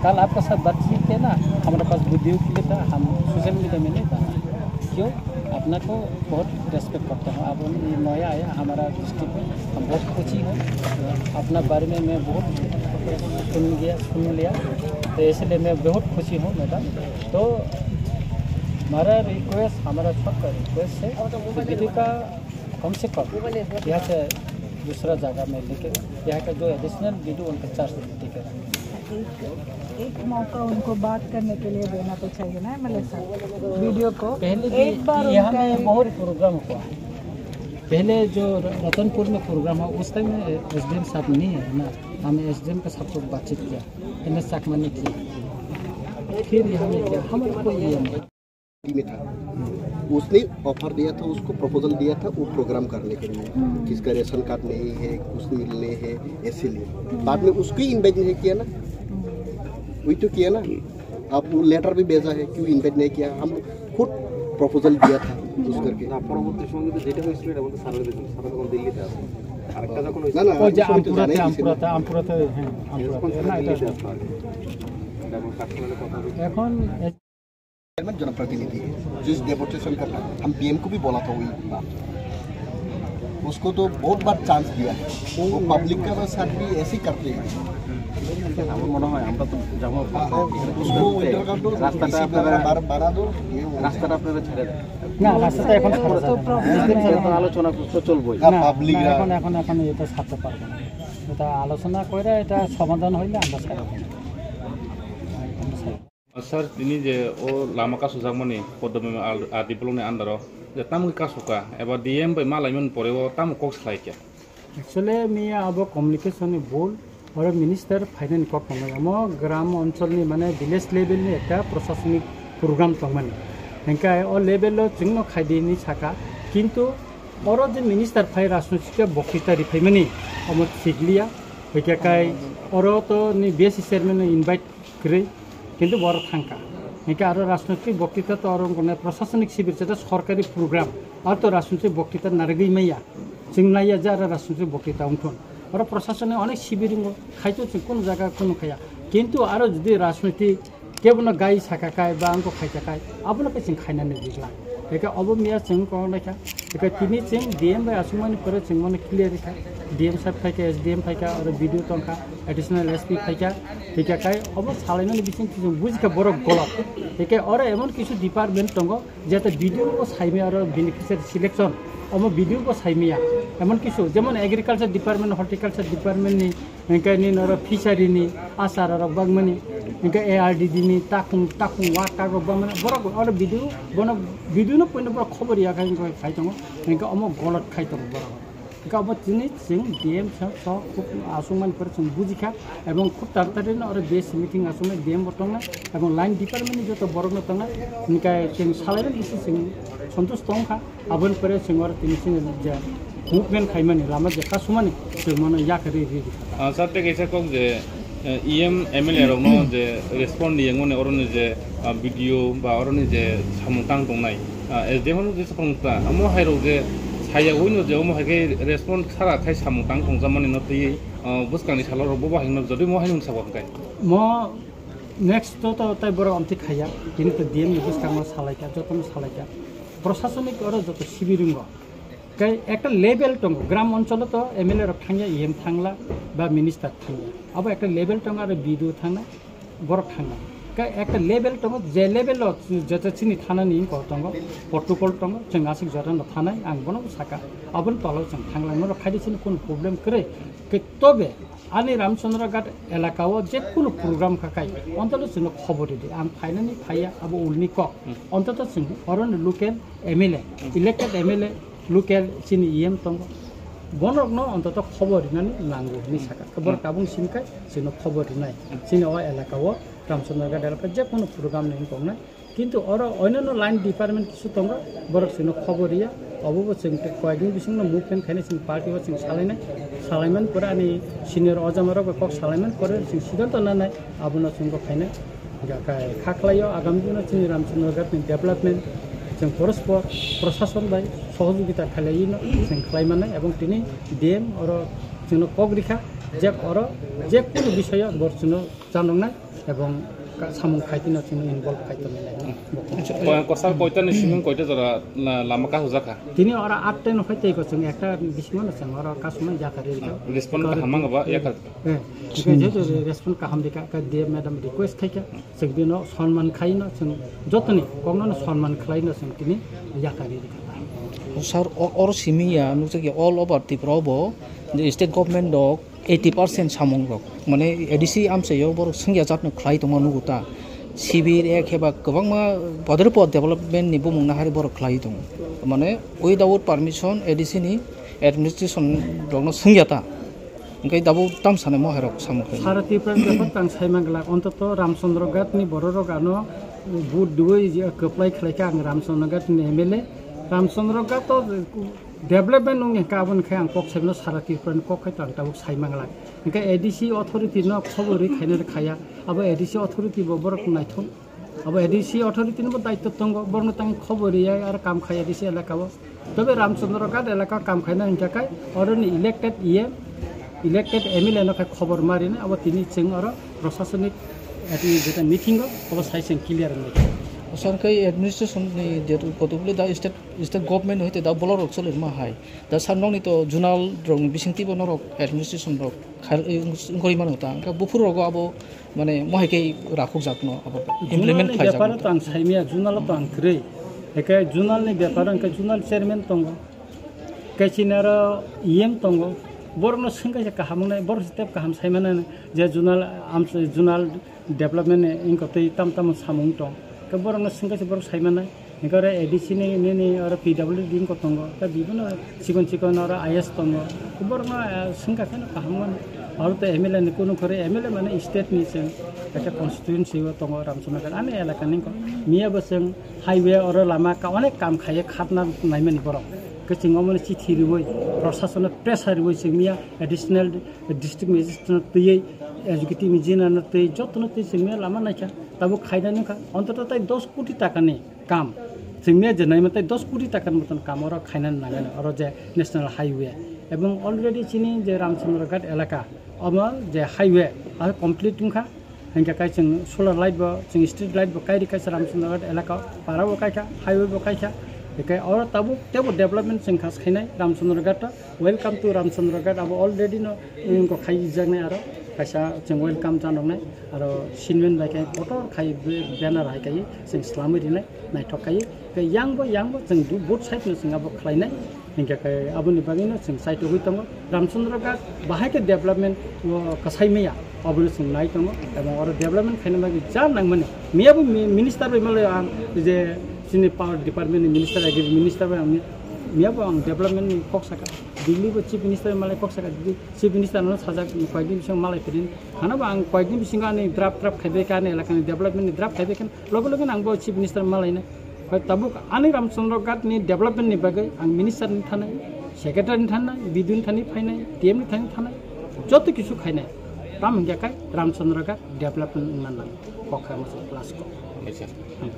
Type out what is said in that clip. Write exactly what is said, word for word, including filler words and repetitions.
कल आपका साथ बातचीत किया ना, हमारे पास वीडियो क्लिप था, हम सोशल मीडिया में नहीं था। क्यों? अपना को बहुत रेस्पेक्ट करते हैं। आप ये नया आया हमारा डिस्ट्रिक्ट में, हम बहुत खुशी हैं। अपना बारे में मैं बहुत सुन गया, सुन लिया, तो इसलिए मैं बहुत खुशी हूँ मैडम। तो हमारा रिक्वेस्ट, हमारा सबका रिक्वेस्ट है कि वीडियो का कम से कम यहाँ से दूसरा जगह में लेके यहाँ का जो एडिशनल वीडियो उनका चार्ज देते हैं। एक, एक मौका उनको बात करने के लिए देना तो चाहिए ना एमएलए साहब, वीडियो को पहले भी एक बार यहाँ उनका में एक बहुत प्रोग्राम हुआ है। पहले जो रतनपुर में प्रोग्राम हुआ, उस टाइम में एसडीएम साहब नहीं है ना, हमने एसडीएम के साथ तो बातचीत किया, एमएस चाकमा ने किया, फिर यहाँ में किया, हमारे को ये नहीं। में था, उसने ऑफर दिया था, उसको प्रपोजल दिया था वो प्रोग्राम करने के लिए, जिसका रेशन कार्ड नहीं है, कुछ मिलने हैं, ऐसे लिए। बाद में उसको ही इन्वाइट नहीं किया ना, वही तो किया ना। आप वो लेटर भी भेजा है, क्यों इन्वाइट नहीं किया? हम खुद प्रपोजल दिया था उस करके। না, পরবর্তী সময় কিন্তু যেটা হয়েছিল, এটা বলতে স্যারের দেখুন, স্যার তখন দিল্লিতে আছে। আরেকটা যখন হয়েছিল, না, না, ওই যে ওই সময় তো আমপুরাতে, জানাই দিয়েছিল। আমপুরাতে, আমপুরাতে, হ্যাঁ, আমপুরাতে। তখন স্যার না, এটা দিল্লিতে আছে। এটা এখন चेयरमैन जनप्रतिनिधि है, जिस डेपुटेशन का था, हम डीएम को भी बोला था वही बात। उसको तो बहुत बार चांस दिया है, वो पब्लिक का साथ भी ऐसे ही करते हैं। আমার মনে হয় আমরা তো যাবো। हाँ, हाँ, उसको उधर का दो, রাস্তাটা इसी আপনারা, तरह बार बना दो, ये हो जाए। রাস্তাটা আপনারা ছেড়ে দেন। না, রাস্তাটা এখন ছাড়া যাবে না। এখন আলোচনা তো চলবেই। না, না, পাবলিক না, এখন, এখন, এখন এটা ছাড়তে পারবো না। এটা আলোচনা করে এটা সমাধান হইলে আমরা ছাড়বো। আমরা ছাড়বো। Sir, tini je o lama kasu jakmani Poddo Memo R D block ni under o je tamo kasu ka eba D M bai malaimani pore o tamo kok salai kha? Actually, miya abo communication ni bul, oro minister finance kok tongnai. Amo gram onchol ni mane village level ni ekta proshasnik program tongmani. Hingke o level o chwngno khaidi ni saka, kintu oro je minister phai rajnoitik boktita riphaimani, omo sikliya, hingke kai oro to ni B S C chairman no invite kwrwi, kintu borok thangkha. Hingke aro rajnoitik boktita to oro wngkha prosasonik sibir, jeta sorkari program, aro to rajnoitik boktita narigwi maya. Chwng naiya je aro rajnoitik boktita wngthun. Oro prosasoni onek sibir wngo, khaito chwng kunu jaga kunu khaya. Kintu aro jodi rajnoitik kebono gai saka kai ba wngkha khaita kai, abono khe chwng khainani digla. Hingke obo miya chwng kok naikha. Hingke tini chwng D M bai aswkmani pore chwng mano clear rikha. D M sir phaikha, S D M phaikha, oro B D O tongkha, additional S P phaikha, thikha kai obo salaimani bising twi chwng bujikha borok golok. Hingke oro emon kisu department tongo, jeta B D O bo saimaya oro beneficiary selection, omo B D O bo saimaya. Emon kisu, jemon agriculture department, horticulture department ni, hingke nini oro fishery ni, asar rok bagmani, hingke A R D D ni, takung, takung, wa, tak rok bagmani, borok oro B D O, bono B D O no puino borok khobor ya khai, khai tongo, hingke omo golot khai tongo borok. Hingke obo tini chwng D M sa, so khub aswkmani pore chwng bujikha, ebong khub taratari no oro B S C meeting aswknai D M bo tongnai, ebong line department ni joto borok no tongnai, hingke chwng salaimani bisi chwng santush tongkha, aboni pore chwng oro tini chini je movement khaimani lama je kasumani chwng mano yakarwi ridi. Ah, sir, tei kaisa kok je, eh, E M, M L A rokno je respond yengmani oroni je, ah, B D O ba oroni je samung tang tongnai, ah, S D M no je samung ta, amo hai rok je saya uino je omo hai khe respond sara khai samung tang tongjakmani no twi, ah, bwskangni salo rok bo bahai no jodi mo hai nung sabo hwnkhe. Mo next to, to tai borok amtwi khaiya, tini to D M ni bwskango salaikha, jotono salaikha. Prosasonik oro joto sibir wngo. Kai ekta level tongo, gram oncholo to M L A rok thangya, E M thangla, ba minister thangya. Abo ekta level tongo, aro B D O thangnai, borok thangnai. Kai ekta level tongo, je level o jeta chini thanani kok tongo, protocol tongo, chwng aswk jora no thanai, ang bono saka. Aboni tolo chwng thangla, norok khaidi chini kunu problem kwrwi. Kai tobe, ani Ramchandra Ghat elaka o je kunu program kha kai, ontolo chwngno khobor ridi. Ang phainani phaiya, abo ulni kok. Ontoto chwng oroni local M L A, elected M L A, local chini E M tongo. Bonorokno ontoto khobor rinani nango hinwi sakha. Borok tabuk sini khai chwngno khobor rinai. Chini o elaka o Ramchandra Ghat elaka je kono program ni wngkok nai. Kintu oro onyono line department kisu tongo, borok chwngno khobor riya. Obo bo chwng koyekni bisingno movement khainai chwng party o chwng salainai. Salaimani pore ani senior ojamarok bai kok salaimani pore chwng siddhanto nanai. Abono chwng bo khainai. Hingkha khe kha khlaio, agami dino chini Ramchandra Ghat ni development chwng porospor prosason bai sohojogita khlaiwi no chwng khlai mannai, ebong tini D M oro chwngno kok rikha, Je oro je kunu bisoyo bor chwngno chanoknai ebong ka-, samung khaitino chwngno involve khai tongnai lai. Ko-, kosar koita ni simung koita jora la-, lama kahujak kha? Tini oro atte no khai tei ko chwng ekta bisingo no chwng oro kasumai yakari rikha. Respond kaham mang ba yakar. Eh, je je respond kaham rikha ka D M madam request khai kha. Chwng bino sonman khlaino, chwng jotoni kokno sonman khlaino chwng tini yakari rikha. Sir, o-, oro simi ya, nukjak ya, all over Tripura bo, je state government rok eighty percent samung rok, mane A D C amchaio borok swngya jatno khlai tongma nugo ta. Sibir ek heba kwbangma podre pod development ni bumung nahari borok khlai tongo. Mane without permission A D C ni administration rokno swngya ta. Hingke dabo tam sanai mo hairok samung khe. Sara Tripura ni bepar tang sai manglak, ontoto Ramchandra Ghat ni bororok ano vote dui je kwplai khlai kha ang Ramchandra Ghat ni M L A. Ramchandra Ghat to development wng kha, aboni khe ang kok saimano sara Tripura ni kok khai tang tabuk sai manglak. Hingke A D C authority no khobor ri khaina khaya, abo A D C authority bo borok naithok. Abo A D C authority ni bo daityo tongo, borno tang khobor riyai aro kam khai A D C elaka o. Tobe Ramchandra Ghat elaka kam khaina hingka kai, oro ni elected E M, elected M L A no khai khobor ma rina, abo tini chwng oro prosasonik ati jeta meeting o, abo sai chwng clear wngwi. Sar khai administration ni je kotobuli da state, state government hoite da bolor rok choli ma hai. Da sar nokni to zonal rok ni bisingtwi bo norok administration rok khai, wngwi mano ta. Hingke buphur rogo abo mane mohai khe rakhok jakno abo implement khlai jakno. Zonal ni bepar to ang saimya, zonal to ang kwrwi. Hingke zonal ni bepar hingke zonal chairman tongo. Kaichini aro E M tongo. Borokno swngkhe se kaham wngnai, borok se tep kaham saimano je zonal, am, zonal development ni wngkha tei tam tamo samung tong. Khe borokno swngkhe se borok saimanai. Hingke oro A D C ni nini oro P W D wngkha tongo, tei bibino chikon chikon oro I S tongo. Borokno, eh, swngkha pheno kaham mano. Oro tei M L A ni kunu khoroi M L A mane state ni chwng kaisa constituency o tongo Ramchandra Ghat. Ani elaka ni wngkha. Miya bo chwng highway oro lama ka onek kam khaiye khatna naimani borok. Khe chwng omono chithi riwi, prosasono pressure riwi chwng miya additional district magistrate no twiwi, executive engineer no twi, jotono twi chwng miya lama naikha. Tabuk khaina nukha. Ontoto tai dos koti taka ni kam. Chwngni je naima tei dos koti takani moton kam oro khainani nangani oro je national highway. Ebong already chini je Ramchandra Ghat elaka, omo je highway, aro complete wngkha. Hingke kai chwng solar light bo, chwng street light bo kai rikha se Ramchandra Ghat elaka, para bo kaikha, highway bo kaikha. Hingke oro tabuk tebo development chwng kha khainai Ramchandra Ghat o. Welcome to Ramchandra Ghat, abo already no, mm, ko khai jaknai aro kaisa chwng welcome janoknai aro sinmen bai khe kotor khai be-, banner hai kai chwng slamwi rinai naithok kai. Khe yang bo, yang bo chwng du-, both side no chwng abo khlainai. Hingke khe aboni bagwi no chwng side rogwi tongo. Ramchandra Ghat bahai khe development o kwsai maya, obono chwng nai tongo. Ebong oro development khaina bagwi ja nangmani. Miyabo mi-, minister bai malai ang je chini power department ni minister, agri minister bai ang mi-, miyabo ang development ni kok saka. Delhi bo Chief Minister malai kok saka, Chief Minister no sajak koyekni bisingo malai pini. Hano bo ang koyekni bisingo ani draft, draft khaibai kha, ani elakani development ni draft khaibai kha, loge loge ang bo Chief Minister malai na. Hoi tabuk ani Ramchandra Ghat ni development ni bagwi ang minister ni thanai, secretary ni thanai, B D O ni thani phainai, D M ni thani thanai, joto kisu khainai. Tam hingya kai Ramchandra Ghat development wngna nang kok kha mo class ko. Yes, sir. Hmm.